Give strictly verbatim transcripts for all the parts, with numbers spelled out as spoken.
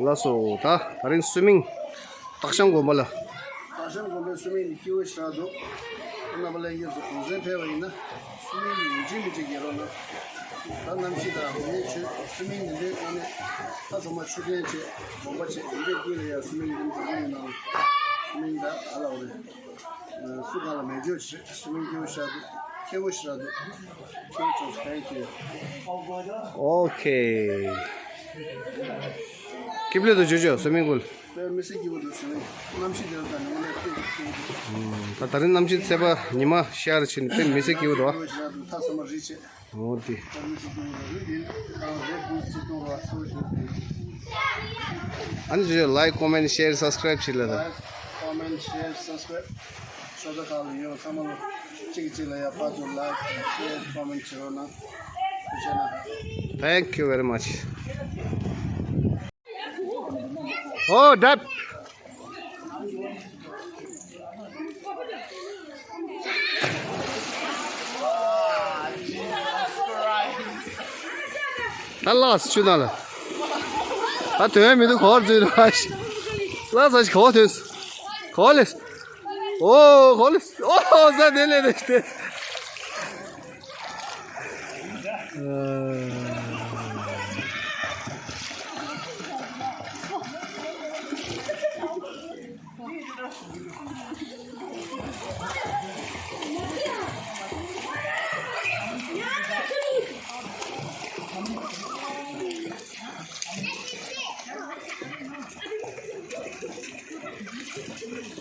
ལགས་སོ། ད་ད་རིང་སུའི་མིང་སྟག་ཤམ་དགོན་པ་ལ། སྟག་ཤམ་དགོན་པའི་སུའི་མིང་ནི་སྐྱིད་པོ་ཞེ་དྲག་འདུག་རྣམ་པ་ལྷན་རྒྱས་ཚོ་གུང་སེང་ཕེབས་པ་ཡིན་ན་སུའི་མིང་ནི་ཡིན་གཅིག་མིན་གཅིག་རྒྱལ་རོགས་གནང་། ད་གནམ་གཤིས་དང་དེ་ནས་ཆུ་སུའི་མིང་འདི་འདྲའི་དངོས་གནས་ད་ཚང་མ་ཆུ་ཕྲན་བྱས་དགོན་པ་བྱས་འདི་འདྲའི་ཀུན་ལ་ཡ་སུའི་མིང་འདི་འཛིན་གྱི་ཡོད་ནའང་སུའི་མིང་ད་ཨ་ལ་འོ་རེད། སུ་གང་ལ་མེད་རྒྱུ་ཞིག་སུའི་མིང་སྐྱིད་པོ་ཞེ་དྲག་འདུག་སྐྱིད་པོ་ཞེ་དྲག་འདུག་སྐྱིད་པོ་བྱུང་། Thank you. ཨོ་ཁེ། སྐྱིད་པོ་འདུག་ཇོ་ཇོ་སུའི་མིང་པུལ། དཔེ་མི་སྲིད་སྐྱིད་པོ་འདུག་སུའི་མིང་གནམ་གཤིས་དེ་ལ་ད་ནི་དངོས་གནས་དཔེ་སྐྱིད་པོ་འདུག་ད་ད་རིང་གནམ་གཤིས་ཚད་པ་ཉི་མ་ཤར་ཕྱིན་དཔེ་མི་སྲིད་སྐྱིད་པོ་འདུག་སྐྱིད་པོ་ཞེ་དྲག་འདུག་ད་ཚང་མ་རེ་བྱས། འོ་དེ། ཨ་ནི་ཇོ་ཇོ་like, comment, share, subscribe བྱེད་ལ་ད། Like, comment, share, subscribe. ཤོག་ཁག་ལ་ཡོད་ཚང་མ་ལ་གཅིག་གཅིག་ལ་ཡ་ཕར་ཚུར་like, share, comment བྱེད་རོགས་གནང་། ཐུགས་རྗེ་གནང་། Thank you very much. Oh, that. ད་ལགས་ཆུ་ནང་ལ། ད་དོན་མི་འདུག་གོ་བར་འཛུལ་འདུག་ལགས་ས་ཞིག་གོ་དོན་གོ་ལེ། ཨོ་གོ་ལེ། ཨོ་ས་དེ་ལེ་དེ་དེ།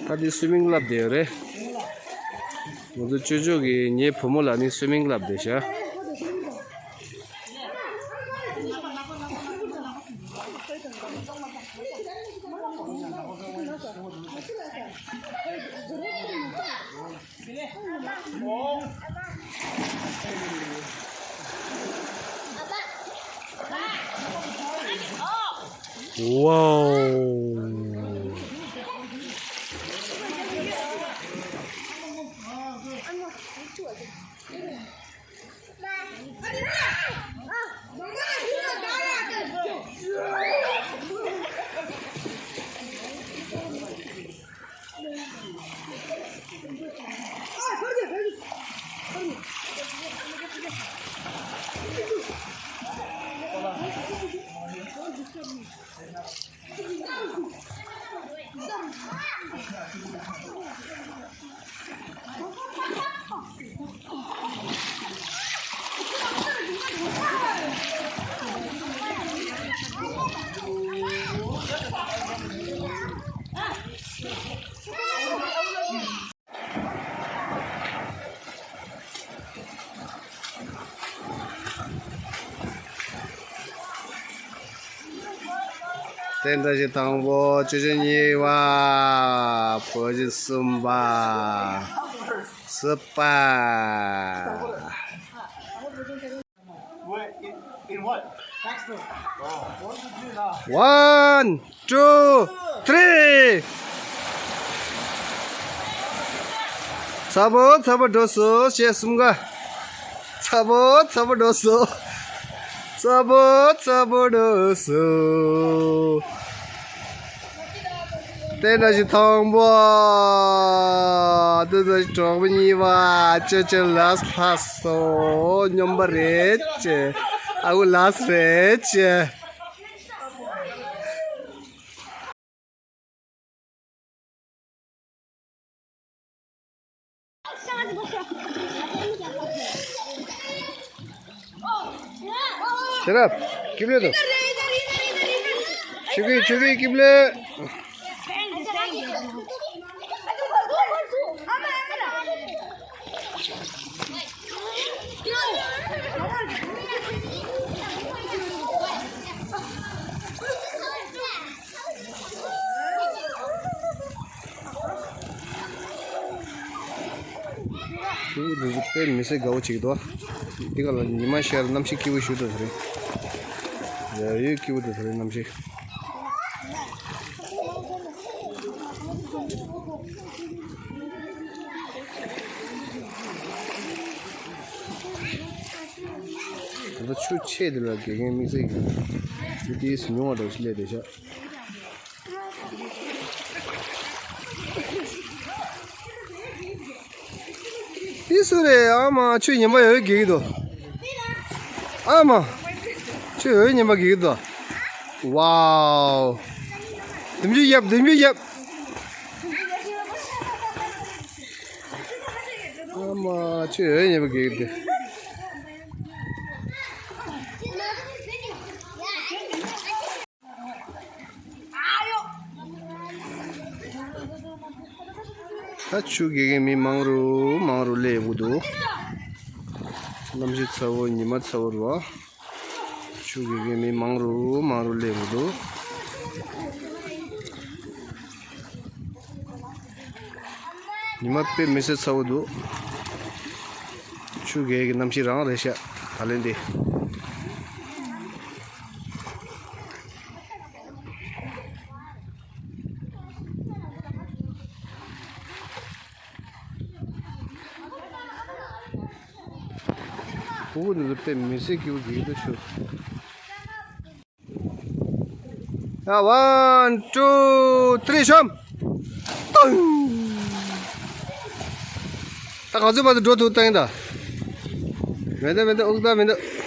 ད་འདི་སུའི་མིང་བསླབ་བསྡད་ཡོད་རེད། ང་ཚོ་ཅོ་ཅོ་གིས་ངའི་བུ་མོ་ལ་ནི་སུའི་མིང་བསླབ་བསྡད་ཤག Wow. རྟེན་བཀྲ་ཤིས་དང་པོ། ཅོ་ཅོ་གཉིས་པ། བུ་གཞི་གསུམ་པ། སྲིད་པ། Wait, in, in what? One, two, three. ཚ་པོ་ཚ་པོ་འགྲོ་སོང་ཞེས་གསུམ་ཀ། ཚ་པོ་ཚ་པོ་འགྲོ་སོང་། ཚ་པོ་ཚ་པོ་འགྲོ་སོང་། རྟེན་བཀྲ་ཤིས་དང་པོ། དེ་ཚོ་གྲོགས་པོ་གཉིས་པ། ཅོ་ཅོ་ལས་ལྷག་སོང་། སྨྱོན་པ་རེད་ཅེ། ཨ་ཁུ་ལས་རེད་ཅེ། ཤེས་རབ། ཀིབ་ལེ་དང་། ཆུ་གི་ཆུ་གི་ཀིབ་ལེ། ཁྱེད་འདི་ཚོ་དཔེ་མི་སྲིད་དགའ་བོ་བྱེད་ཀྱི་འདུག་འདི་ག་ལ་ཉི་མ་ཤར། གནམ་གཤིས་སྐྱིད་པོ་ཞིག་འདུག་ད་རེས། ཡ་ཡོད། སྐྱིད་པོ་འདུག་ད་རེས་གནམ་གཤིས། ད་ལྟ་ཆུ་ཆེ་འདི་ལ་དགེ་རྒན་དམིགས་བསལ་གྱི། ཡུ་ཏིས་ཉུང་བ་འདྲ་ཞིག་སླེབས་བསྡད་ཤག་དེ་སུ་རེད། ཨ་མ། ཁྱོད་ཉན་པ་ཡོད་དགེ་གི་འདུག་ཨ་མ། ཁྱོད་ཡོད་ཉན་པ་དགེ་གི་འདུག་ཝའོ། ལྡེམ་ཆུ་བརྒྱབ། ལྡེམ་ཆུ་བརྒྱབ། ཨ་མ། ཁྱོད་ཡོད་ཉན་པ་དགེ་གི་འདུག་ད་ཆུ་རྐྱལ་མཁན་མི་མང་རུ་མང་རུ་སླེབས་ཡོང་གི་འདུག་གནམ་གཤིས་ཚ་བོ། ཉི་མ་ཚ་བོ་རུ་བ། ཆུ་རྐྱལ་མཁན་མི་མང་རུ་མང་རུ་སླེབས་ཡོང་གི་འདུག་ཉི་མ་དཔེ་མི་སྲིད་ཚ་བོ་འདུག་ཆུ་རྐྱལ་གི་གནམ་གཤིས་རང་རེད་ཤག་ད་ལན་འདི། ཕྲུ་གུ་འདི་ཚོ་དཔེ་མི་སྲིད་སྐྱིད་པོ་སྐྱིད་པོ་ཞུ། ཡ། ཝན་ཊུ་ཐི་རི་ཤོམ། ཏང་། ད་ག་ཚོད་བར་དུ་འགྲོ་ཐུབ་བཏང་ཡིན་ད། མེད་ད་མེད་ད། ཨུག་ད་མེད་ད།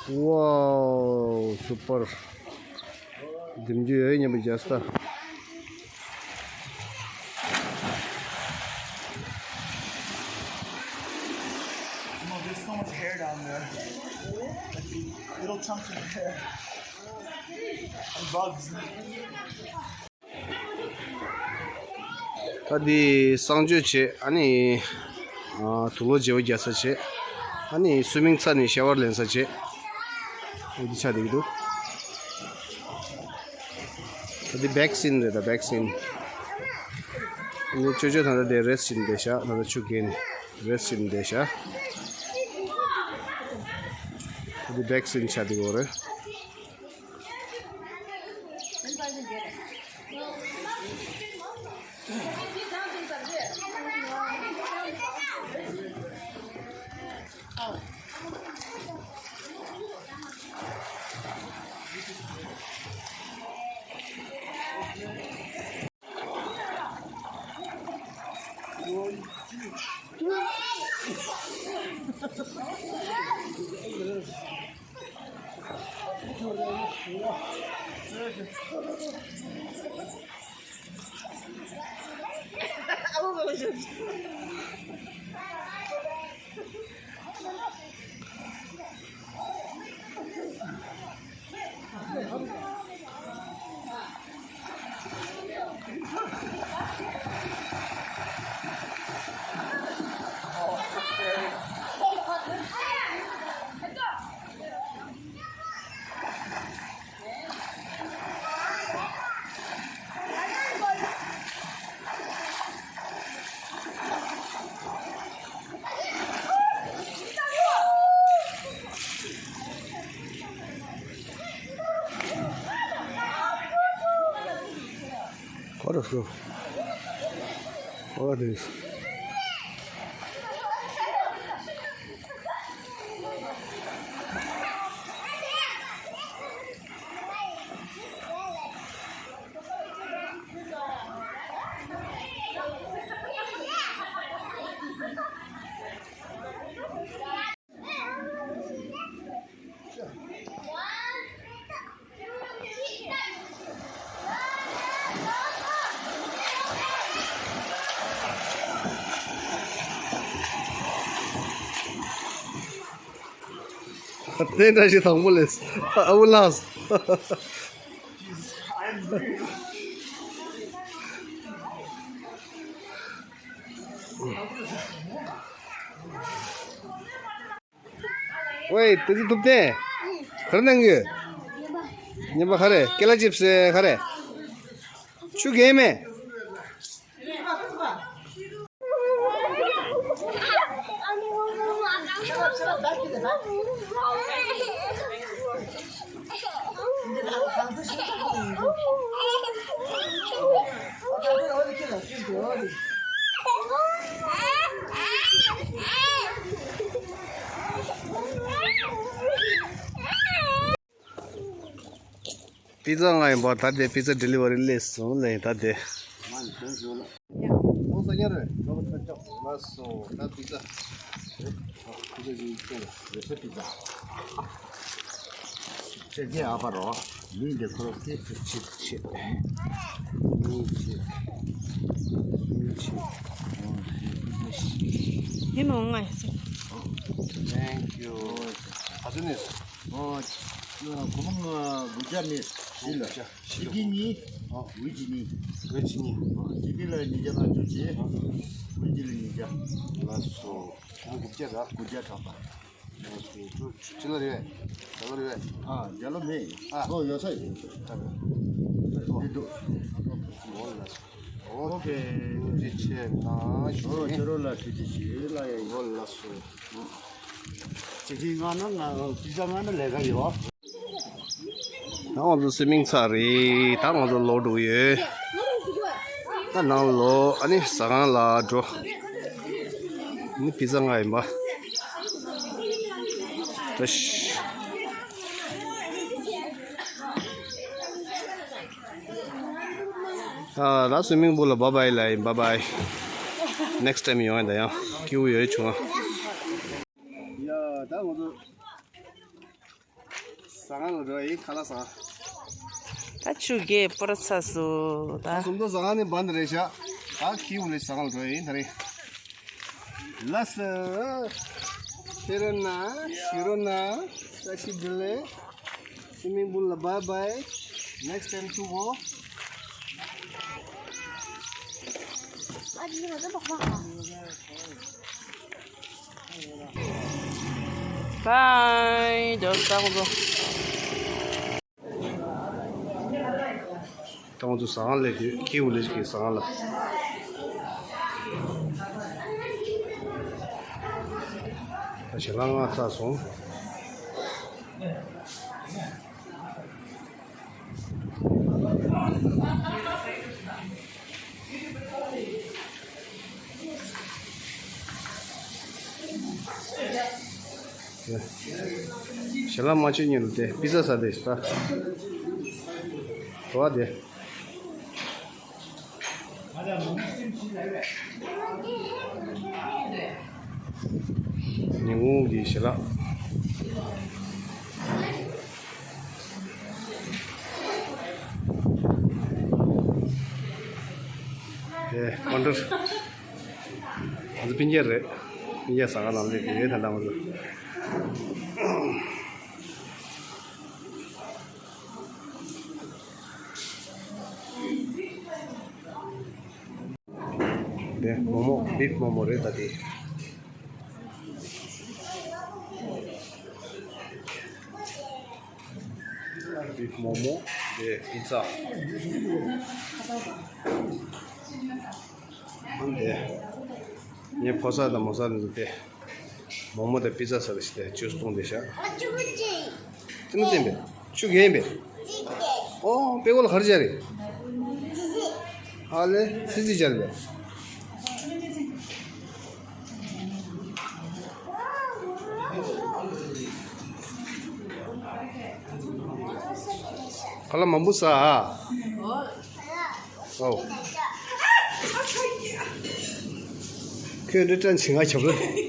ཝའོ། སུ་པར། ལྡེམ་རྒྱུ་ཡོད་སྙམ་པའི་རྒྱ་སྟ། You know, there's so much hair down there. Like, little chunks of hair. And bugs. ད་འདི་གསང་སྤྱོད་བྱེད། ཨ་ནི་ཨ་དུག་ལོག་བརྗེ་པོ་རྒྱག་ས་བྱེད། ཨ་ནི་སུའི་མིང་ཚ་ནི་ཤ་ཝར་ལེན་ས་བྱེད། འོ་འདི་ཆགས་བསྡད་ཀྱི་འདུག་ད་འདི་བེག་སིན་རེད། ད་བེག་སིན། ཨ་ནི་ཅོ་ཅོ་ད་ལྟ་དེ་རེ་སི་ཊི་བྱས་བསྡད་ཤག་ད་ལྟ་ཆུ་རྐྱལ་ནས་རེ་སི་ཊི་བྱས་བསྡད་ཤག་ད་འདི་བེག་སིན་ཆགས་བསྡད་ཡོད་རེད། What is this? What is this? དེ་འདྲ་ཞིག་དང་པོ་ལས་ཨ་བུ་ལགས། ཝེ། དེ་ཚོ་ཐུབ་བསྟན། ག་རེ་གནང་གི་ཡོད། ཉན་པ་ག་རེ། ཀེ་ལ་ཅིབ་སི་ག་རེ། ཆུ་རྐྱལ་མེད། པི་ཛ་ང་ཡིན་པ། ད་དེ་པི་ཛ་ཌེ་ལི་ཝ་རི་སླེབས་སོང་ལབ་ཡིན་ད་དེ། ང་ནི་དོན་ཟོས་ལ། ཡ། ཚོང་ས་ཉར་རེད། ལོ་ཚ་ཅོག་ལ་སོ་ད་པི་ཛ། པི་ཛ་ཅིག་ཅེ་ལ་རེ་ས་པི་ཛ། ཅེ་ཅེ་ཨ་པ་རོ། མི་འདི་ཁོ་རོ་ཀེ་ཚུ་ཆིག་ཆེ། གཉིས་ཆེ། གསུམ་ཆེ། ཧེ་མ་འོང་ང་ཡ་སི། Thank you. ག་ཚོད་ནས། ཨོ། སྒོར་མོ་དགུ་བརྒྱ་ནས་བཞི་ལ། བཞི་གི་གཉིས། ཨོ། ཝི་ཇི་གཉིས། ཝི་ཇི་གཉིས། ཨོ། ཇི་གི་ལ་ཉིས་བརྒྱ་ལྔ་བཅུ་བྱས། ཝི་ཇི་ལ་ཉིས་བརྒྱ། ལགས་སོ། དགུ་བརྒྱ་ར། དགུ་བརྒྱ་དྲག་པ། ལགས་སོ། ཅི་ལ་རེད། ད་ལོ་རེད། ཨ། རྒྱ་ལོ་མེད། ཨ། ཨོ་ཡོད་ས་ཡོད། ད་ལོ། འདི་འདུག་ཨོ་ལགས་སོ། ཨོ་ཁེ། ཅི་ཆེ་ན་ཞུ། ཨོ་ཁྱེད་རོ་ལ་ཁྲིད་ཅི་ཞུ་ལ་ཡ་ཡོད། ཨོ་ལགས་སོ། ཅི་ཅི་ང་ན་ང་ཅི་ཅ་ང་ན་ལས་ཀ་ཡོད། ད་ང་ཚོ་སུའི་མིང་ཚར་རེད། ད་ང་ཚོ་ལོག་འགྲོ་གི་ཡོད། ད་ནང་ལོག་ཨ་ནི་ཟ་ཁང་ལ་འགྲོ། ཨ་ནི་པི་ཛ་ང་ཡིན་པ། ད་ཤི། ཨ། ད་སུའི་མིང་པུལ་ལ་བྷའི་བྷའི་ལབ་ཡིན། བྷའི་བྷའི། ནེགསི་ཊའིམ་ཡོང་ཡ། ད་ཡང་སྐྱིད་པོ་ཡོད་བྱུང་ང་། ཡ། ད་ང་ཚོ་ཟ་ཁང་ལ་འགྲོ་ཡིན། ཁ་ལག་ཟ་ཁང་། ད་ཆུ་རྐྱལ་སྤོ་ར་ཚར་སོང་ད། ད་ཟོམ་ཏོ་ཟ་ཁང་ནི་བན་རེད་ཤག་ད་ཁྱི་འུ་ལེ་ཟ་ཁང་ལ་འགྲོ་ཡིན་ད་རེས། ལགས་སོ། ཕེ་རོ་ན་ཤི་རོ་ན། བཀྲ་ཤིས་བདེ་ལེགས། སུའི་མིང་པུལ་ལ་བྷའི་བྷའི། ནེགསི་ཊའིམ་ཐུག་གོ། བྷའི། ད་ལྟ་ཁོང་ཚོ། ད་ང་ཚོ་ཟ་ཁང་སླེབས་དུས། ཁྱི་འུ་ལེ་གི་ཟ་ཁང་ལ། ད་ཞལ་ལག་མངགས་ཚར་སོང་། ཞལ་ལག་མ་མཆོད་སྔོན་ལ་དེ་པི་ཛ་ཟ་དེ་ད། གྲོ་བ་དེ། ཉིན་གུང་གི་ཞལ་ལག་དེ་ཀོན་ཊར། ང་ཚོ་སྤུན་ཀྱག་རེད། སྤུན་ཀྱག་ཟ་ཁང་ནང་སླེབས་ཡོད་ད་ལྟ་ང་ཚོ། དེ་མོག་མོག་བིབ་མོག་མོག་རེད་ད་དེ། བིབ་མོག་མོག་དེ་པི་ཛ། དེ། ངའི་ཕོ་གསར་དང་མོ་གསར་འདུག་སྟེ། མོག་མོག་དང་པི་ཛ་ཟ་རེ་ཞིག་སྟེ་ཇུས་བཏུང་བསྡད་ཤག་ཙི་མོ་ཙེམ་པས། ཆུ་རྐྱལ་པས། ཨོ་པེ་ཀོ་ལ་ག་རེ་བྱས་རེད། ཨ་ལེ་ཙི་ཙི་བྱས་རེད། ཁ་ལག་མང་པོ་ཟ་ཨ། ཨོ། ཁྱོད་འདི་ཏྲན་ཆེ་ང་ཁྱབ་རེད།